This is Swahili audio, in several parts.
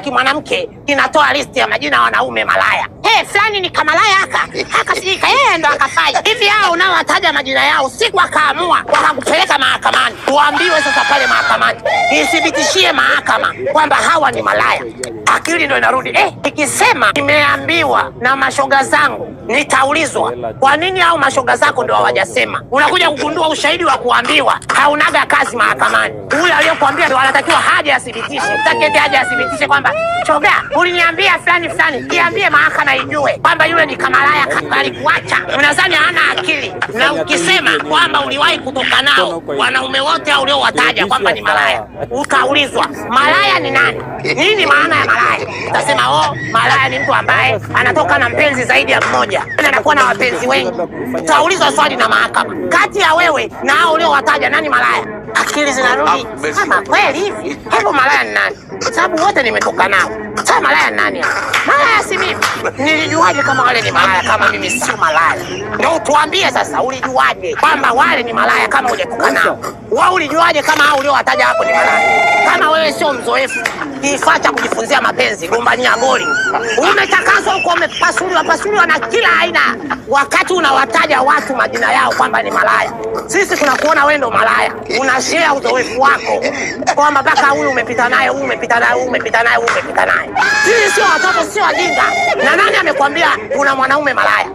Kimwanamke kinatoa listi ya majina ya wanaume malaya. Hey, fulani ni kamalaya haka haka sijui yeye ndo akafai hivi. Hao unaowataja majina yao siku wakaamua wakakupeleka mahakamani, uambiwe sasa pale mahakamani, ithibitishie mahakama kwamba hawa ni malaya. Akili ndo inarudi ikisema nimeambiwa na mashoga zangu, nitaulizwa kwa nini hao mashoga zako ndo hawajasema. Unakuja kugundua ushahidi wa kuambiwa haunaga kazi mahakamani. Huyo aliyokuambia ndo anatakiwa haja athibitishe, taketi haja athibitishe kwamba shoga, uliniambia fulani fulani, iambie mahakama ijue kwamba yule ni kamalaya alikuacha. Unadhani hana akili? Na ukisema kwamba uliwahi kutoka nao wanaume wote au uliowataja kwamba ni malaya, ukaulizwa malaya ni nani, nini maana ya malaya, utasema oh, malaya ni mtu ambaye anatoka na mpenzi zaidi ya mmoja, anakuwa na wapenzi wengi. Utaulizwa swali na mahakama, kati ya wewe na hao uliowataja nani malaya? Akili zinarudi kama kweli hivi, hebu malaya ni nani? Sababu wote nimetoka nao. Sasa malaya ni nani? Malaya si mimi. Nilijuaje kama wale ni malaya kama mimi sio malaya? Ndio tuambie sasa, ulijuaje kwamba wale ni malaya kama hujatoka nao? Wewe ulijuaje kama hao uliowataja hapo ni malaya? Kama wewe sio mzoefu, kifaa cha kujifunzia mapenzi, gombania goli. Umetakaswa huko, umepasuliwa pasuliwa na kila aina, wakati unawataja watu majina yao kwamba ni malaya. Sisi tunakuona wewe ndo malaya, unashare uzoefu wako kwamba mpaka huyu umepita naye, huyu umepita naye, huyu umepita naye, huyu umepita naye. Sisi sio watoto, sio wajinga. Na nani amekwambia kuna mwanaume malaya?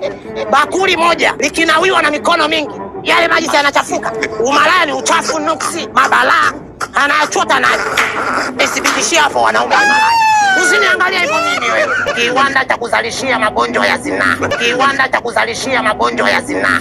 Bakuli moja likinawiwa na mikono mingi, yale maji si yanachafuka? Umalaya ni uchafu, nuksi, mabalaa, anayachota nani? Nithibitishie hapo wanaume ni malaya. Usiniangalia hivyo mimi wewe. Kiwanda cha kuzalishia magonjwa ya zinaa, kiwanda cha kuzalishia magonjwa ya zinaa.